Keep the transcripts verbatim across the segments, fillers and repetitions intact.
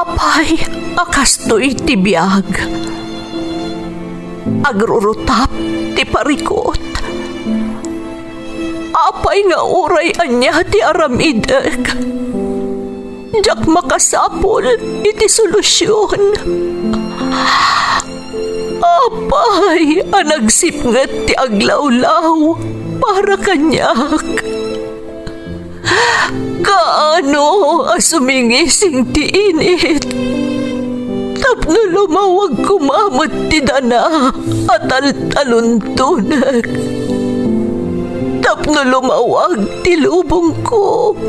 Apay a kastoy ti biag? Agrurutap ti parikut. Apay nga uray ania ti aramidek, diak makasapul iti solusion. Apay a nagsipnget ti aglawlaw para kaniak? Kaano a sumingising ti init tapno lumawag koma met ti dana a taltaluntonek, tapno lumawag ti lubongko?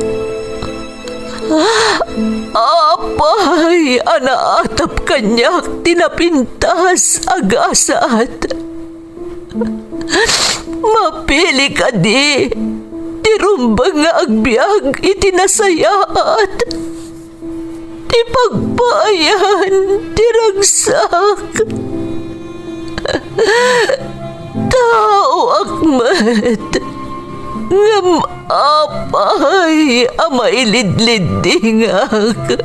Apay a naatap kaniak ti napintas a gasat? Mapili kadi ti rumbeng nga agbiag iti nasayaat, ti pagpaayan ti ragsak? Taoak met, ngem apay a mailidliddingak?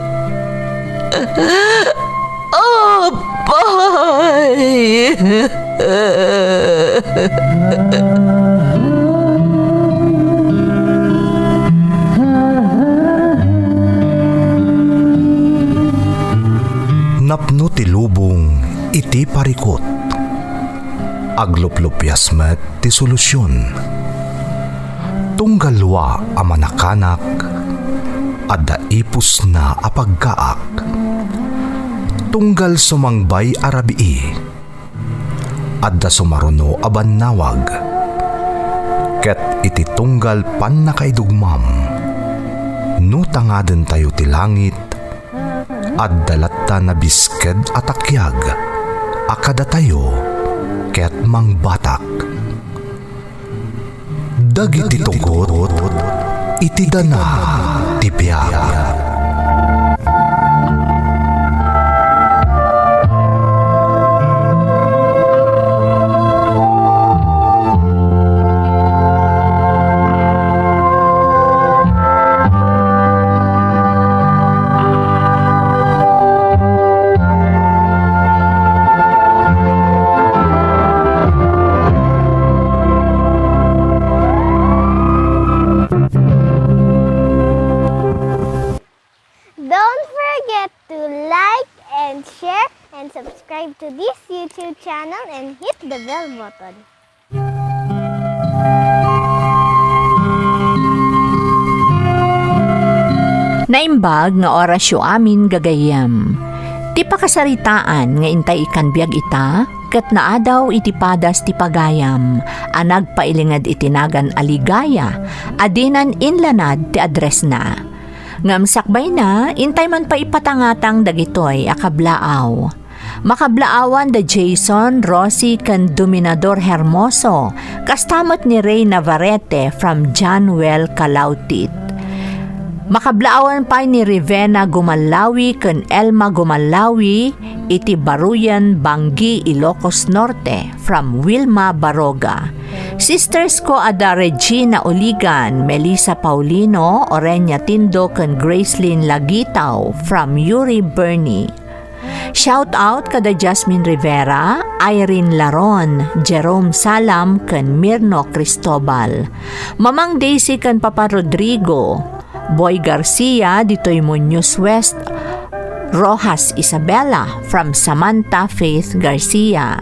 Apay! Napno ti lubong iti parikut. Agluplupias met ti solusion. Tunggal lua a manakanak, adda ipusna a pagkaak. Tunggal sumangbay a rabii, adda sumaruno a bannawag. Ket iti tunggal pannakaidugmam, no tangadentayo ti langit, adda latta nabisked a takiag a kadatayo ket mangbatak. Dagiti tugot iti dana ti biag. Don't forget to like and share and subscribe to this YouTube channel and hit the bell button. Naimbag nga orasyo amin, gagayyem. Ti pakasaritaan nga intay ikkan biag ita, ket naadaw iti padas ti pagayam a nagpailinged iti nagan a ligaya a dinan inlanad ti addressna. Ngem sakbayna, intay man pay ipatangatang dagitoy a kablaaw. Makablaawan da Jason, Rosie, ken Dominador Hermoso, kasta met ni Rey Navarrete from John Well, Calautit. Makablaawan pay ni Rivena Gumallawi ken Elma Gumallawi iti Baruyan, Bangui, Ilocos Norte, from Wilma Baroga. Sisters ko a da Regina Uligan, Melissa Paulino, Orenia Tindo, ken Gracelyn Lagitao from Yuri Bernie. Shout out kada Jasmine Rivera, Irene Laron, Jerome Salam, ken Mirno Cristobal. Mamang Daisy ken Papa Rodrigo, Boy Garcia, ditoy Muñoz West, Rojas Isabela from Samantha Faith Garcia.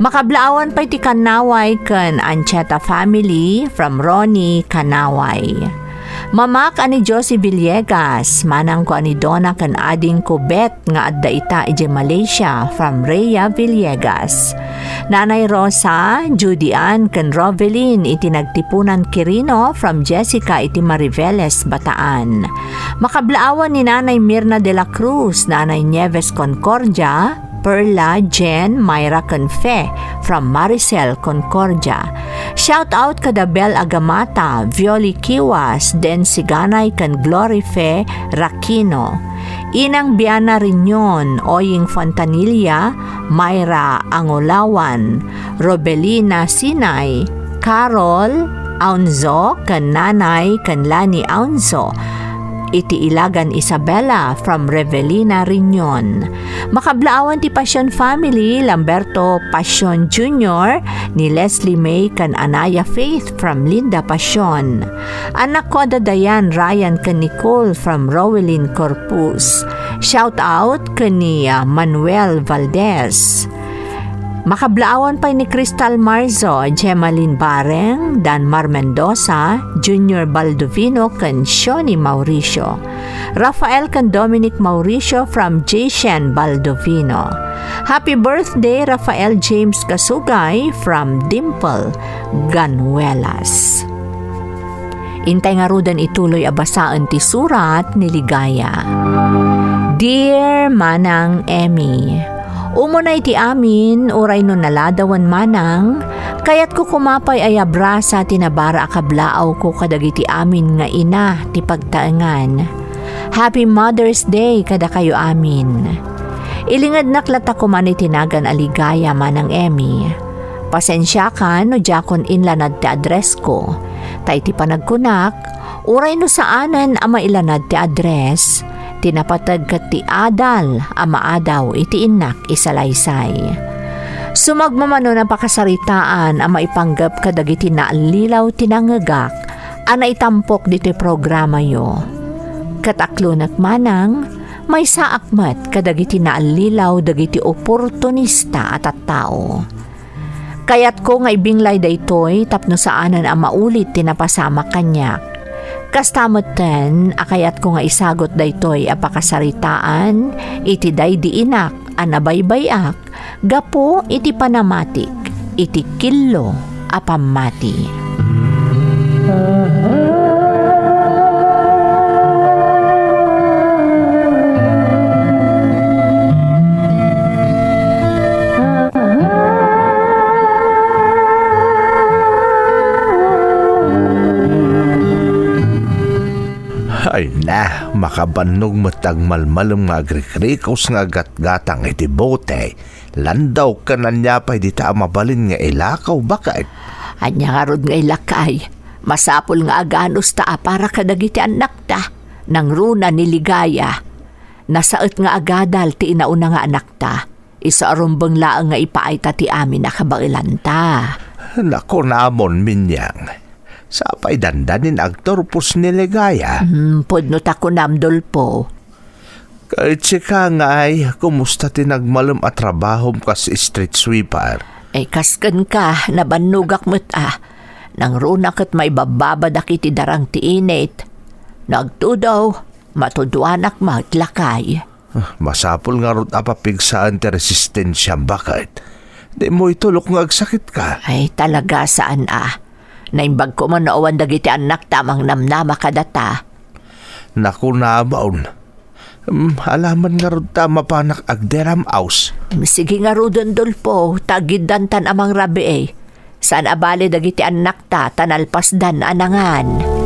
Makablaawan pay ti Kanaway ken Ancheta family from Ronnie Kanaway. Mamak a ni Josie Villegas, manangko a ni Donna ken adingko Beth nga adda ita idiay Malaysia from Rhea Villegas. Nanay Rosa, Judy Ann ken Rovelyn iti Nagtipunan Quirino from Jessica iti Mariveles, Bataan. Makablaawan ni Nanay Mirna de la Cruz, Nanay Nieves Concordia, Perla, Jen, Myra ken Fe from Maricel Concordia. Shout out kada Bel Agamata, Violi Kiwas, Den Siganay ken Glory Fe Rakino. Inang Biana Riñon, Oying Fontanilla, Myra Angulawan, Robelina Sinay, Carol Aunzo ken Nanay ken Lani Aunzo. iti Ilagan Isabela from Revelina Riñon. Makablaawan ti Pasion family, Lamberto Pasion Junior, ni Leslie May ken Anaya Faith from Linda Pasion. Anakko a dadayan, Ryan ken Nicole from Rowelyn Corpus. Shout out ken ni, ah, Manuel Valdez. Makablaawan pay ni Crystal Marzo, Gemaline Bareng, Danmar Mendoza, Junior Baldovino, ken Shoni Mauricio. Rafael ken Dominic Mauricio from Jacian Baldovino. Happy birthday, Rafael James Kasugay from Dimple Ganuelas. Intay ngaruden ituloy a basaen ti surat ni Ligaya. Dear Manang Emmy, umuna iti amin, uray no naladawen manang, kayatko koma pay a yabrasa ti nabara a kablaawko kadagiti amin nga ina ti pagtaengan. Happy Mother's Day kadakayo amin. Ilingednak latta koman iti nagan a Ligaya, Manang Emmy. Pasensiakan no diakon inlanad ti addressko. Ta iti panagkunak, uray no saanen a mailanad ti address, ti napateg ket ti adal a maadaw iti innak isalaysay. Sumagmamano a pakasaritaan a maipanggep kadagiti naallilaw ti nangngegak a naitampok ditoy programayo. Ket aklonek manang, maysaak met kadagiti naallilaw dagiti oportunista a tattao. Kayatko nga ibinglay daytoy tapno saanen a maulit ti napasamak kaniak. Kasta metten a kayatko nga isagut daytoy a pakasaritaan iti daydi inak a nabaybay-ak gapu iti panamatik iti killo a pammati. Ay na, makabannog met ti agmalmalem nga agrikrikus nga agatgatang iti bote. Landaw ken ania pay dita a mabalin nga ilakaw, baket? Ania ngarud nga ilakay? Masapul nga aganusta a para kadagiti annakta. Nangruna ni Ligaya. Nasaet nga agadal ti inauna nga anakta. Isu a rumbeng laeng nga ipaayta ti amin a kabaelanta. Nakunamon, Minyang. Sapay dandanin agturpos ni Ligaya. Hmm, pudno ta kunam, Dolfo. Ket sika ngay, kumusta ti nagmalem a trabahom kas street sweeper? Ay, kas kenka, nabannogak met a. Nangruna ket maibabbabadak iti darang ti init. Nagtudo, matuduanak met lakay. Ah, masapul ngarud a papigsaen ti resistensiam, baket? Dimo itulok nga agsakitka. Ay, talaga saan a. Naimbag ko man no awan dagiti annakta a mangnamnama kadata. Nakunamon. Hmm, alaman ngarud ta mapanak agdiram-aws. Hmm, sige ngaruden, Dolfo, ta agiddantan a mangrabii. Saan a bale dagiti annakta ta nalpasdan a nangan.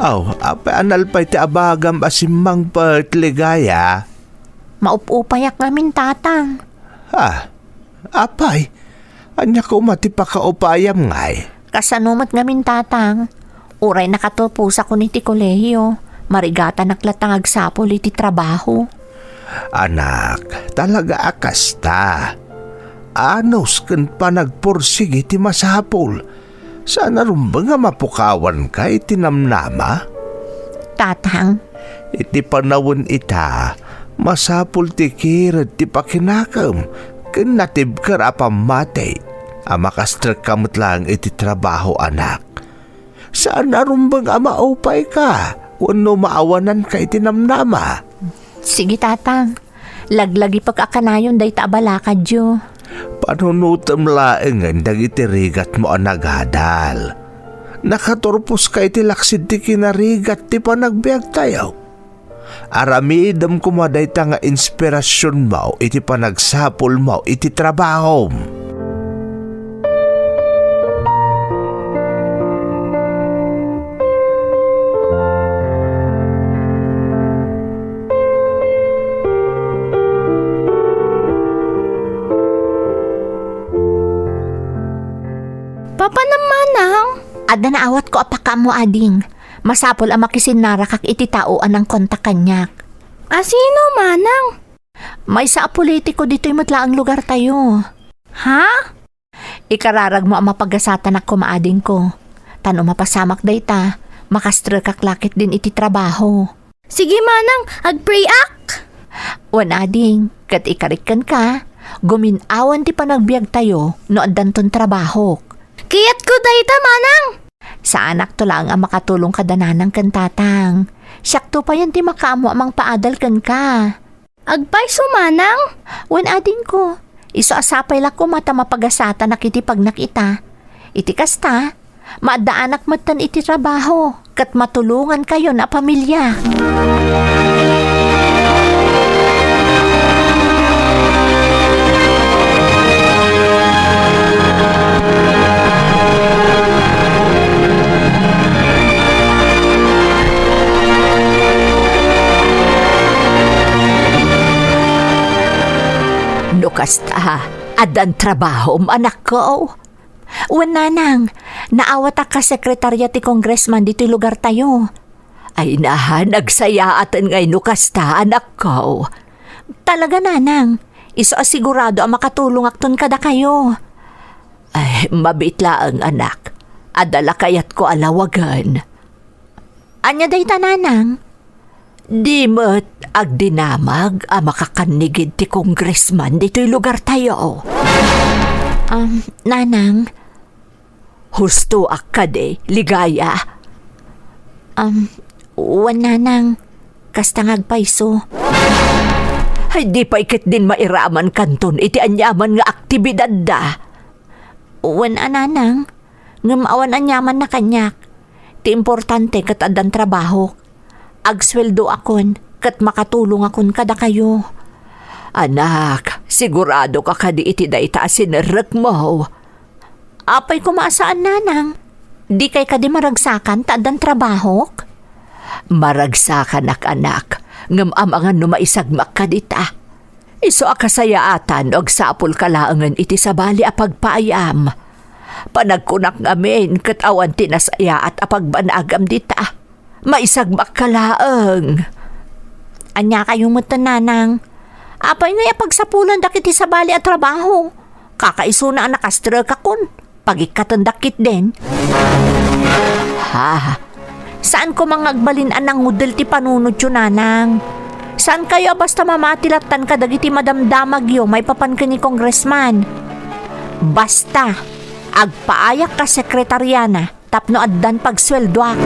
Aw, apay a nalpay ti abagam a simmangpet, Ligaya? Maup-upayak ngamin, Tatang. Ah, apay, ania koma ti pakaupayam ngay? Kasano met ngamin, Tatang? Uray nakaturposakon iti kolehiyo, marigatanak latta nga agsapul iti trabaho. Anak, talaga a kasta. Anus ken panagpursigi ti masapul. Saan a rumbeng a mapukawanka iti namnama? Tatang. Iti panawen ita, Masapul ti kired ti pakinakem ken natibker a pammati a makastrekka met laeng iti trabaho, anak. Saan a rumbeng a maupayka wenno maawananka iti namnama. Sige, Tatang. Laglagipek a kanayon dayta a balakadyo. Panunotem laengen dagiti rigatmo a nagadal. Nakaturposka iti laksid ti kinarigat ti panagbiagtayo. Aramidem koma dayta nga inspirasionmo iti panagsapulmo iti trabahom. Papanam, manang? Adda naawatko a pakaammo, ading. Masapul a makisinnarakak iti tao a nangkontak kaniak. A sino, manang? Maysa a politiko ditoy met laeng lugartayo. Ha? Ikararagmo a mapagasatanak koma, adingko. Ta no mapasamak dayta, makastrekak la ketdin iti trabaho. Sige, manang, agprayak. Wen, ading, ket ikarik kenka, gumin-awan ti panagbiagtayo no addanton trabahok. Kayatko dayta, manang. Saanakto laeng a makatulong kada nanang ken tatang. Siakto payen ti makaammo a mangpaadal kenka. Agpayso, manang? Wen, adingko, isu a sapay la koma ta mapagasatanak iti pagnak ita. Iti kasta, maaddaanak metten iti trabaho ket matulongankayon a pamilia. No kasta, addan trabahom, anakko? Wen, nanang, naawatak a sekretarya ti congressman ditoy lugartayo. Ay na, nagsayaaten ngay no kasta, anakko. Talaga, nanang, isu a sigurado a makatulongakton kadakayo. Ay, mabiit laeng, anak. Adda la kayatko a lawagen. Ania dayta, nanang? Di met agdinamag a makakannigid ti congressman ditoy lugartayo? Um, nanang. Hustoak kadi, Ligaya? Um, wen, nanang. Kasta nga agpayso. Ay, di pay ketdin mairaman kanton iti aniaman nga aktibidadda. Wen a, nanang, ngem awan aniamanna kaniak. Ti importante ket addan trabahok. Agsueldoakon ket makatulongakon kadakayo. Anak, siguradoka kadi iti dayta a sinerrekmo? Apay koma a saan, nanang? Dikay kadi maragsakan ta addan trabahok? Maragsakanak, anak, ngem amangan no maisagmak kadita. Isu a kasayaatan no agsapulka laengen iti sabali a pagpaayam. Panagkunak ngamin ket awan ti nasayaat a pagbanagam dita. Maisagmakka laeng. Ania kayo metten, nanang? Apay ngay a pagsapulandak iti sabali a trabaho? Kakaisuna a nakastrekakon. Pagikkatendak ketdin. Ha? Saan koma nga agbalin a nangudel ti panunotyo, nanang. Saan kayo a basta mamati lattan kadagiti madamdamagyo maipapan ken ni congressman. Basta, agpaayak a sekretariana tapno addan pagsueldoak.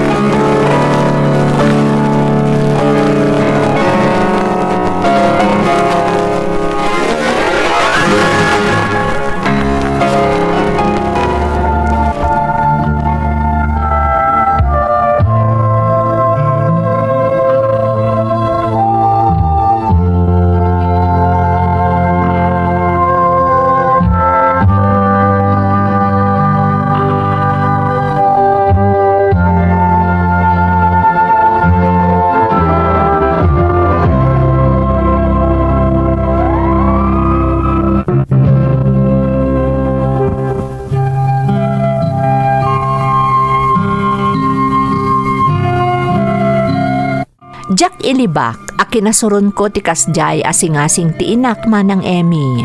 Diak ilibak a kinasuronko ti kasdiay a singasing ti inak, Manang Emmy.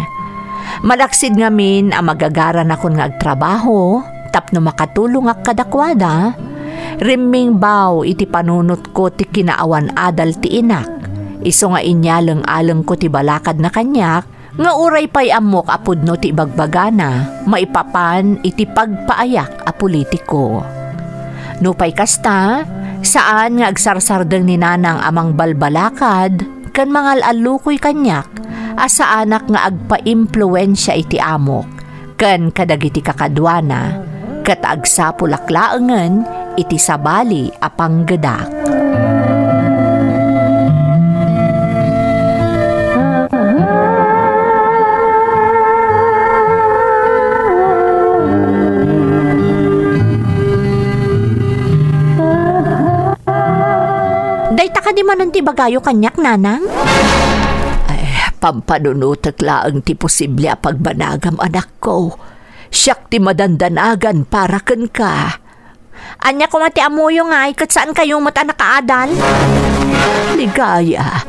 Malaksid ngamin a magagaranakon nga agtrabaho tapno makatulongak kadakuada, rimmingbaw iti panunotko ti kinaawan-adal ti inak. Isu nga inyaleng-alengko ti balakadna kaniak, nga uray pay ammok a pudno ti ibagbagana maipapan iti pagpaayak a politiko. Nupay kasta, saan nga agsarsardeng ni Nanang a mangbalbalakad ken mangal-allukoy kaniak a saanak nga agpaimpluensia iti amok ken kadagiti kakaduana, ket agsapulak laengen iti sabali a panggedak. Dayta kadi manen ti ibagayo kaniak, Nanang? Ay, pampanunotek laeng ti posible a pagbanagam, anakko. Siak ti madandanagan para kenka. Ania koma ti ammoyo ngay ket saankayo met a nakaadal? Ligaya.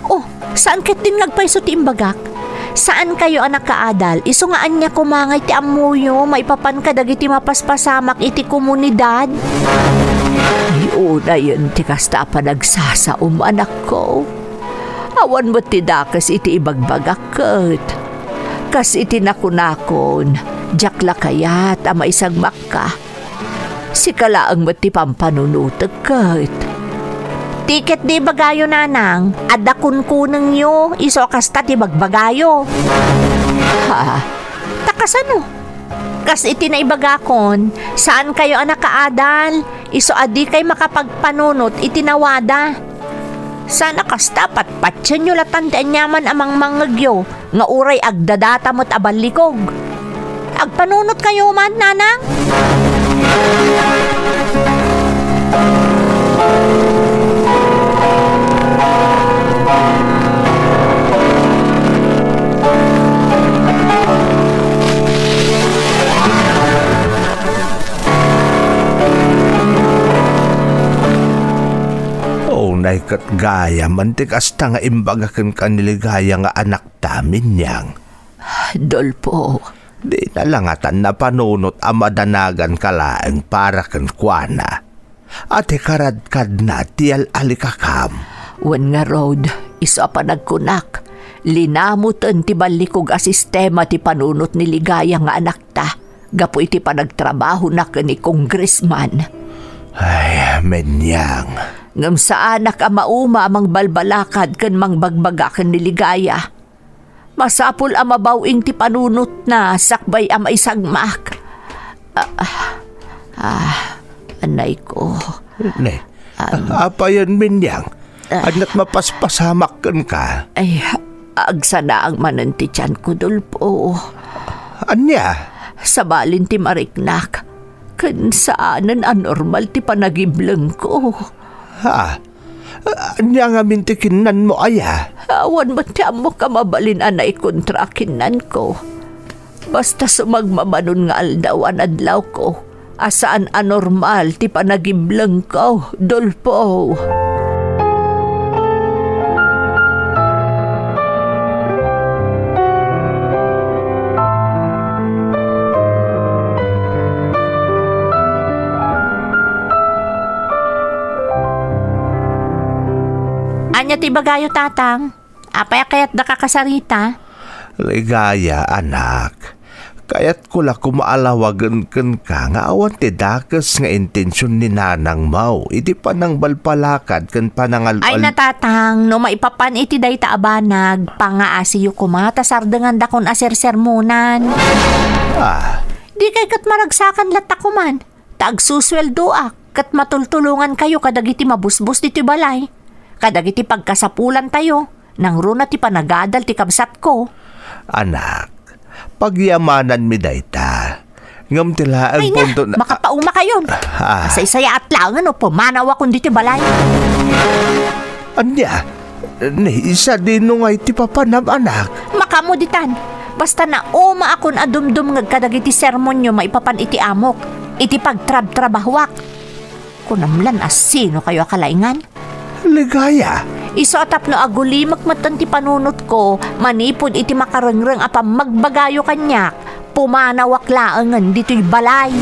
Oh, saan ketdin nga agpayso ti imbagak? Saankayo a nakaadal, isu nga ania koma ngay ti ammoyo maipapan kadagiti mapaspasamak iti komunidad? Ay, unayen ti kasta a panagsasaom, anakko. Awan met ti dakes iti ibagbagak ket kas iti nakunakon, diak la kayat a maisagmakka. Sika laeng met ti pampanunotek ket. Ti ketdi ibagayo, Nanang, adda kunkunengyo, isu a kasta ti bagbagayo. Ha? Ta kasano? Kas iti naibagakon, saankayo a nakaadal, isu a dikay makapagpanunot iti nawada. Saan a kasta, patpatienyo latan ti aniaman a mangmangngegyo nga uray agdadata met a ballikog. Agpanunotkayo man, Nanang? Unay ket gayam ti kasta nga imbaga kenka ni Ligaya nga anakta, Minyang. Dolfo. Dina la ngatan napanunot a madanaganka laeng para kenkuana. A ti karadkadna ti al-alikakam. Wen ngarud, isu a panagkunak, linamoten ti ballikog a sistema ti panunot ni Ligaya nga anakta gapu iti panagtrabahona ken ni Congressman. Ay, Minyang. Ngem saanak a mauma a mangbalbalakad ken mangbagbaga ken ni Ligaya. Masapul a mabaw-ing ti panunotna sakbay a maisagmak. Ah, ah, ah, anay ko. Ne, An- apayen, Minyang? Ah. Aniat mapaspasamak kenka? Ay, agsanaang manen ti tianko, Dolfo. Ania? Sabalin ti mariknak, ken saanen a normal ti panagiblengko. Ha? Ania ngamin ti kinnanmo aya? Awan met ti ammok a mabalin a naikontra a kinnanko. Basta sumagmamanon nga aldaw a nadlawko, a saan a normal ti panagiblengko, Dolfo. Ania ti ibagayo, Tatang? Apay a kayatda kakasarita? Ligaya, anak. Kayatko la koma a lawagen kenka nga awan ti dakes nga intension ni nanangmo iti panangbalbalakad ken panangal-, Ay, natatang, no maipapan iti dayta a banag, pangaasiyo koma ta sardengandakon a sersermonan. Ah. Dikay ket maragsakan latta koman. Ta agsusueldoak ket matultulongankayo kadagiti mabusbos ditoy balay. Kadagiti pagkasapulantayo, nangruna ti panagadal ti kabsatko. Anak, pagyamananmi dayta. Ngem ti laeng Ay na, punto na makapaumayon. Ah. Masaysayaat laengen no pumanawakon ditoy balay. Ania? Ni, sadino ngay ti papanam, anak? Makaammo ditan. Basta naumaakon a dumdumngeg kadagiti sermonyo maipapan iti amok, iti pagtrabtrabahoak. Kunam lan a sinokayo a kalaingan? Ligaya. Isu a tapno agulimek metten ti panunotko manipud iti makarengreng a pammagbagayo kaniak, pumanawak laengen ditoy balay.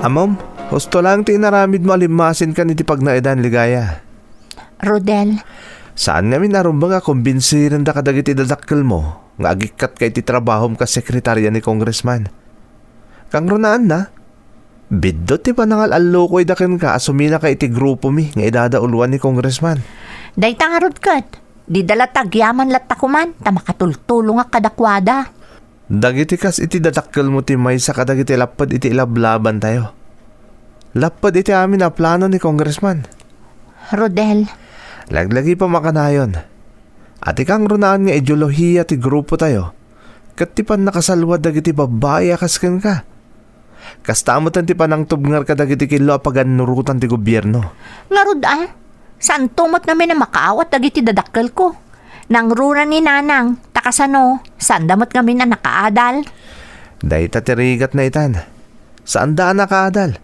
Ammom, husto laeng ti inaramidmo a limmasinkan iti pagnaedan, Ligaya. Rodel. Saan ngamin a rumbeng a kumbinsiren da kadagiti dadakkelmo nga agikkatka iti trabahom kas sekretaria ni Congressman. Kangrunaanna, biddut ti panangal-allukoyda kenka a suminaka iti grupomi nga idadauloan ni Congressman. Dayta ngarud ket, dida la tagyaman latta koman, ta makatultulongak kadakuada. Dagiti kas iti dadakkelmo ti maysa kadagiti lapped iti ilablabantayo. Lapped iti amin a plano ni Congressman. Rodel. Laglagipem a kanayon. Ati kangrunaan nga ideolohiya ti grupotayo, ket ti pannakasalwad dagiti babbai a kas kenka. Kasta metten ti panangtubngar kadagiti killo a pagannurotan ti gobierno. Ngarud a, saanto met ngamin a makaawat dagiti dadakkelko? Nangruna ni Nanang, ta kasano, saanda met ngamin a nakaadal? Dayta ti rigatna itan. Saanda a nakaadal.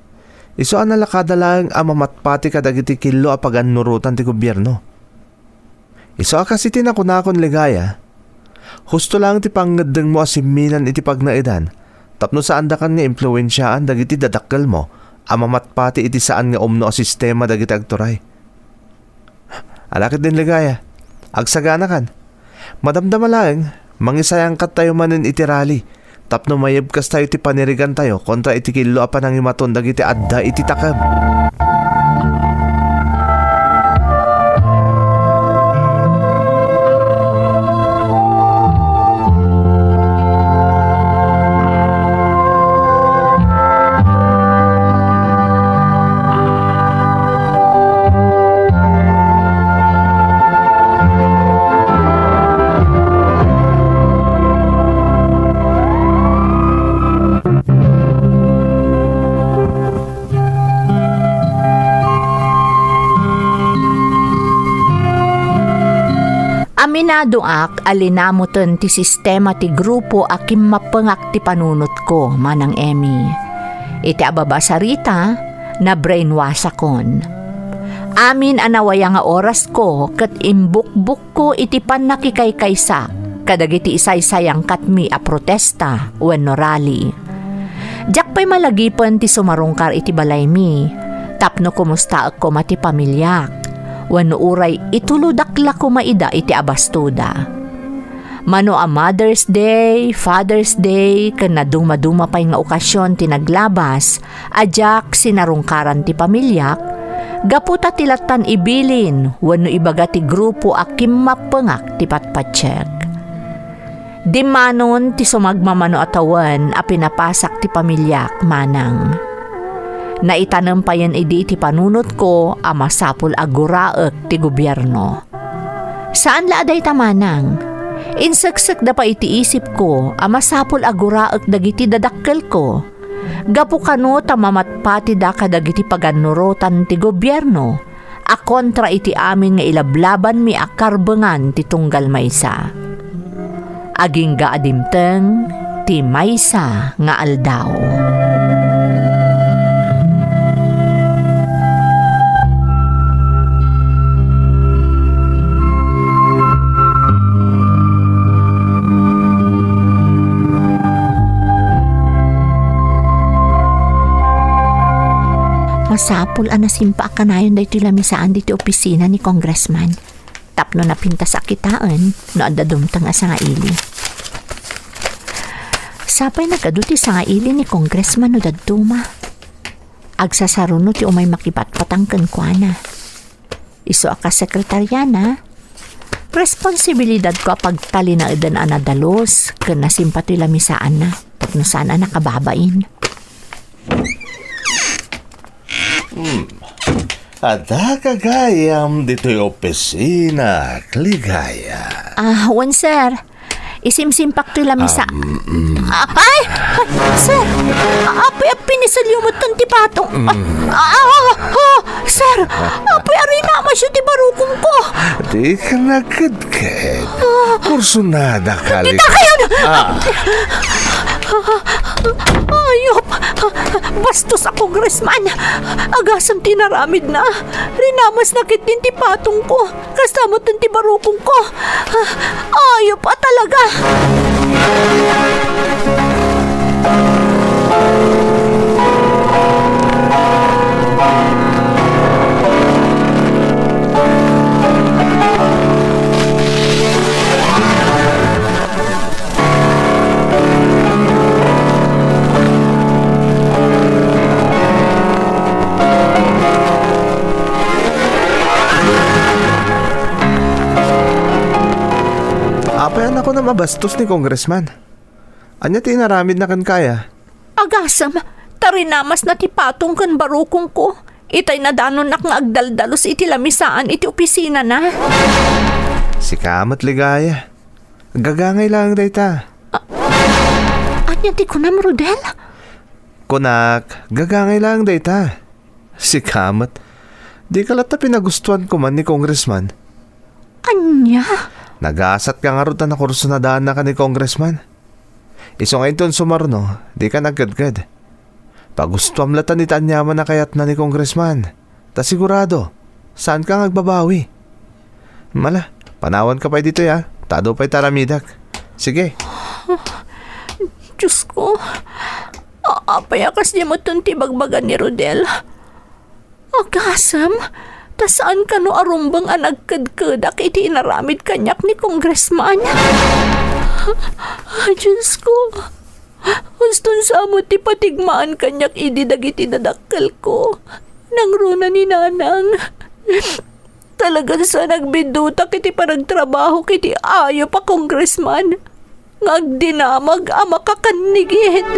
Isu a nalakada laeng a mamatpati kadagiti killo a pagannurotan ti gobierno. Isu a kas iti nakunakon, Ligaya, husto laeng ti pangngeddengmo a simminan iti pagnaedan tapno saandakan nga impluensiaan dagiti dadakkelmo a mamatpati iti saan nga umno a sistema dagiti agturay. Ala ketdin, Ligaya, agsaganakan. Madamdama laeng, mangisayangkattayo manen iti rally tapno mayebkastayo ti panirigantayo kontra iti killo a panangimaton dagiti adda iti takeb. Aminadoak a linamoten ti sistema ti grupo a kimmappengak ti panunotko, Manang Emmy. Iti ababa a sarita, na-brainwashakon. Amin a nawaya nga orasko ket imbukbok ko iti pannakikaykaysak kadagiti isaysayangkatmi a protesta wenno rally. Diak pay malagipen ti sumarungkar iti balaymi tapno kumustaek koma ti pamiliak wenno uray itulodak la koma ida iti abastoda. Mano a Mother's Day, Father's Day, ken nadumaduma pay nga okasion ti naglabas, a diak sinarungkaran ti pamiliak, gapu ta ti lattan ibilin wenno ibaga ti grupo a kimmappengak ti patpatiek. Dimmanon ti sumagmamano a tawen a pinapasak ti pamiliak, Manang. Naitanem payen idi iti panunotko a masapul a guraek ti gobierno. Saan la a dayta, Manang. Inseksekda pay iti isipko a masapul a guraek dagiti dadakkelko. Gapu kano ta mamatpatida kadagiti pagannurotan ti gobierno a kontra iti amin nga ilablabanmi a karbengan ti tunggal maysa. Agingga a dimteng ti maysa nga aldaw. Masapul a nasimpa a kanayon daytoy lamisaan ditoy opisina ni Congressman. Tapno napintas a kitaen no adda dumteng a sangaili. Sapay nagadu ti sangaili ni Congressman no dadduma. Agsasaruno ti umay makipatpatang kenkuana. Isu a kas sekretariana, responsibilidadko a pagtalinaeden a nadalus ken nasimpa ti lamisaanna tapno saan a nakababain. Hmm. Adda gagayam ditoy opisina, Ligaya. Ah, wen, sir. Isimsimpak toy lamisa. Ah, mm, mm. Ah, ay! Ay, sir! Ah, apoy a pinisilyo met ti patong. Ah, ah, ah, ah, sir! Apoy a rinamasyo ti barukongko. Di ka nagkedked. Ah. Kursunada ka, Ligaya. Kita kayo! Ah. Ayop! Bastos a congressman! Agasem ti inaramidna. Rinamasna ketdin ti patongko. Kasta met ti barukongko. Ayop a talaga! Bastos ni Congressman. Ania ti inaramidna kenka, ya? Agasem, ta rinamasna ti patong ken barukongko. Itay nadanonnak nga agdaldalus iti lamisaan iti opisinana. Sika met, Ligaya. Gagangay laeng dayta. Ania ti kunam, Rodel? Kunak, gagangay laeng dayta. Sika met. Dika latta pinagustuan koman ni Congressman. Ania? Nagasatka ngarud ta nakursunadaannaka ni Congressman. Isu nga inton sumarno, dika nagkedked. Pagustuam latta ti aniaman a kayatna ni Congressman. Ta sigurado, saanka nga agbabawi. Mala, panawanka pay ditoy, a. Ta adu pay ti aramidek. Sige. Diosko, apay a kasdi metten ti ibagbaga ni Rodel? Agasem, ta saan kano a rumbeng a nagkedkedak iti inaramid kaniak ni Congressman. Diosko, uston sa met ti patigmaan kaniak idi dagiti dadakkelko. Nangruna ni Nanang. Talagan saan a nagbidutak iti panagtrabahok iti ayup a congressman nga agdinamag a makakannigid.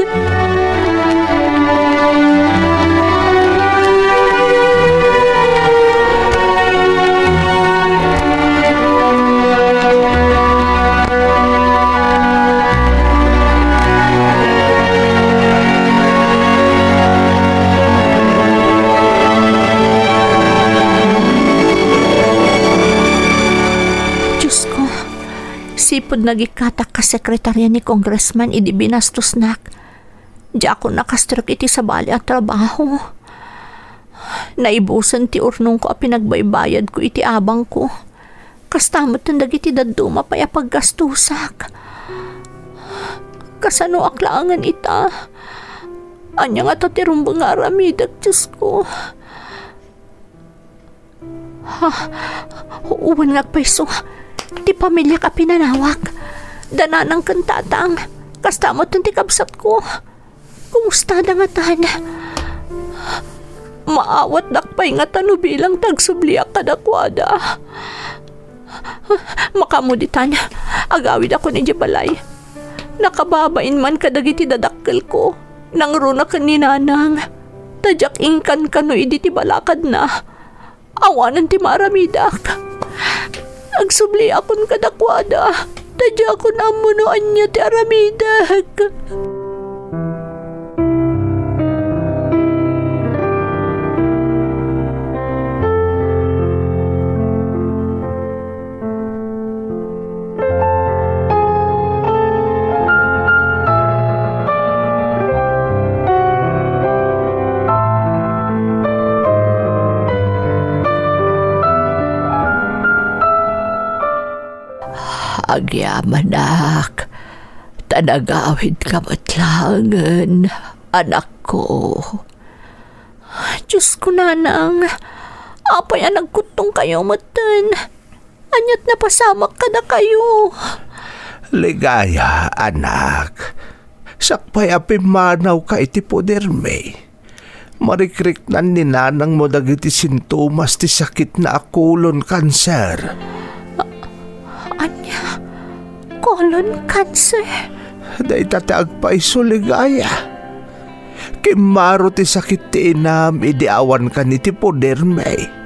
Diosko, sipud nagikkatak a sekretarya ni Congressman idi binastosnak, diakon nakastrek iti sabali a trabaho. Naibusen ti urnongko a pinagbaybayadko iti abangko. Kasta met dagiti dadduma pay a paggastosak. Kasanoak laengen ita? Ania ngata ti rumbeng nga aramidek, Diosko? Ha? Wen nga agpayso ti pamiliak a pinanawak. Da Nanang ken Tatang. Kasta met ti kabsatko. Kumustada ngatan? Maawatdak pay ngata no bilang ta agsubliak kadakuada. Makaammo ditan, agawidakon idiay balay. Nakababain man kadagiti dadakkelko, nangruna ken ni Nanang, ta diak inkankano idi ti balakadna. Awanen ti maaramidak. Agsubliakon kadakuada, ta diakon ammo no ania ti aramidek. Agyamanak, ta nagawidka met laengen, anakko. Diosko, Nanang, apay a nagkuttongkayo metten? Aniat napasamak kadakayo? Ligaya, anak. Sakbay a pimmanawka iti podermi, marikriknan ni nanangmo dagiti sintomas ti sakitna a colon cancer. Ania? Colon cancer? Dayta ti agpayso, Ligaya. Kimmaro ti sakit ti inam idi awankan iti podermi.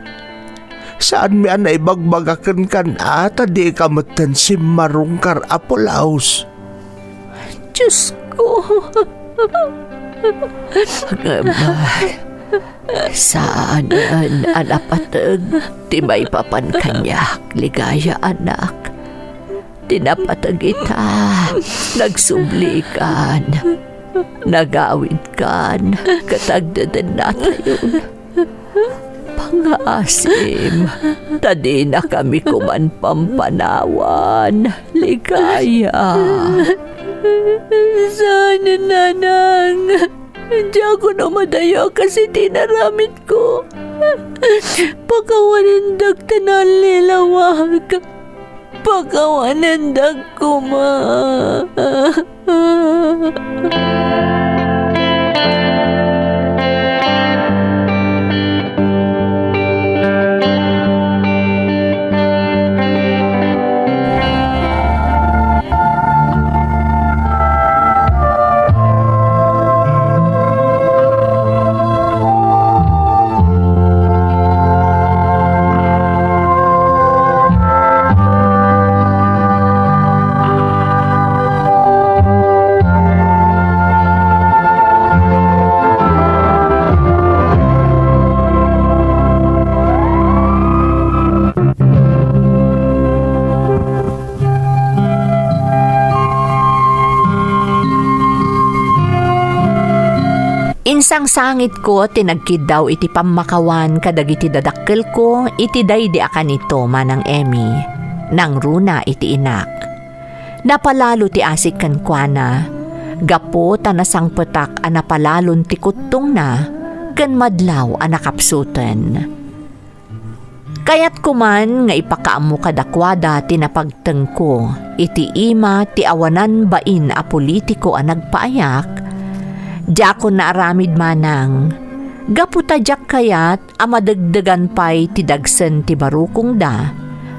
Saanmi a naibagbaga kenka a ta dika metten simmarungkar a pulaos. Diosko. Ngem, saanen a napateg ti maipapan kaniak, Ligaya, anak. Ti napateg ita, nagsublikan, nagawidkan, ket agdedennatayon. Pangaasim, ta dinakami koman pampanawan, Ligaya. Saan, Nanang. Diakon umadayo a kas iti inaramidko. Pakawanendak ta nallilawag. Pakawanendak koma. Insangsangitko ti nagkiddaw iti pammakawan kadagiti dadakkelko iti daydi a kanito, Manang Emmy, nangruna iti inak. Napalalo ti asik kenkuana, gapu ta nasangpetak a napalalon ti kuttongna ken madlaw a nakapsuten. Kayatko man nga ipakaammo kadakuada ti napagtengko iti ima ti awanan bain a politiko a nagpaayak, diakon naaramid manang, gapu ta diak kayat a madegdegan pay ti dagsen ti barukongda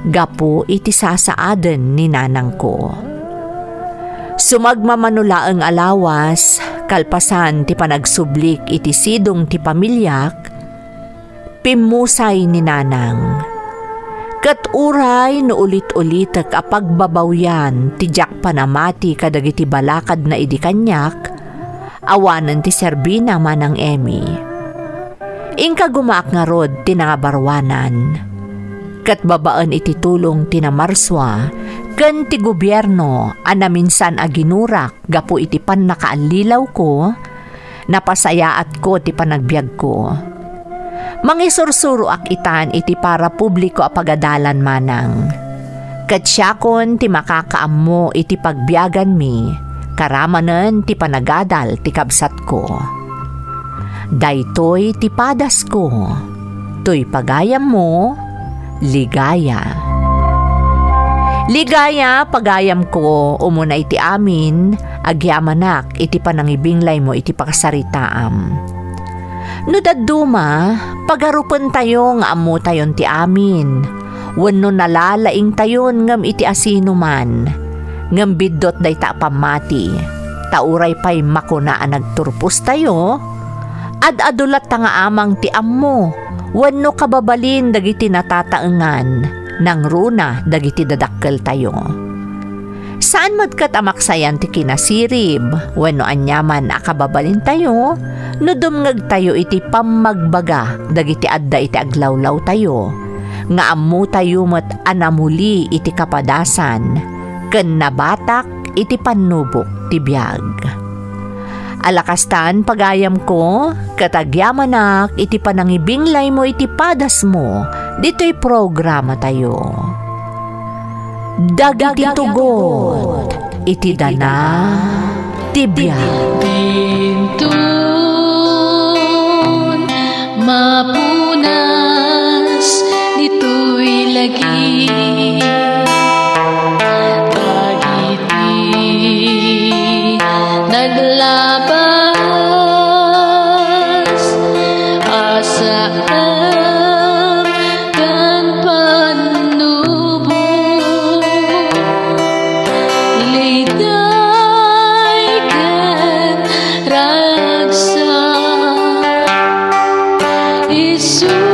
gapu iti sasaaden ni nanangko. Sumagmamano laeng a lawas, kalpasan ti panagsublik iti sidong ti pamiliak, pimmusay ni nanang. Ket uray no ulit-ulitek a pagbabawian ti diak panamati kadagiti balakadna idi kaniak, awanen ti serbina, Manang Emmy. Inka gumaak ngarud ti nangabaruanan. Ket babaen iti tulong ti namarsua ken ti gobierno a naminsan a ginurak gapu iti pannakaallilawko, napasayaatko ti panagbiagko. Mangisursuroak itan iti parapubliko a pagadalan manang. Ket siakon ti makakaammo iti pagbiaganmi, karamanen ti panagadal ti kabsatko. Daytoy ti padasko. Toy pagayammo, Ligaya. Ligaya, pagayamko, umuna iti amin, agyamanak iti panangibinglaymo iti pakasaritaam. No dadduma, pagarupentayo nga ammotayon ti amin, wenno nalalaingtayon ngem iti asinoman, ngem biddut dayta a pammati, ta uray pay makuna a nagturpostayo, ad-adu latta nga amang ti ammo wenno kababalin dagiti natataengan, nangruna dagiti dadakkeltayo. Saan met ket a maksayan ti kinasirib wenno aniaman a kababalintayo no dumngegtayo iti pammagbaga dagiti adda iti aglawlawtayo nga ammotayo met a namuli iti kapadasan ken nabatak iti pannubok ti biag. Ala kastan, pagayamko, ket agyamanak iti panangibinglaymo iti padasmo ditoy programatayo. Dagiti tugot iti dana ti biag. Dinton mapunas ditoy lagi. Dagiti naglabas a saan ken pannubok, liday ken ragsak, isu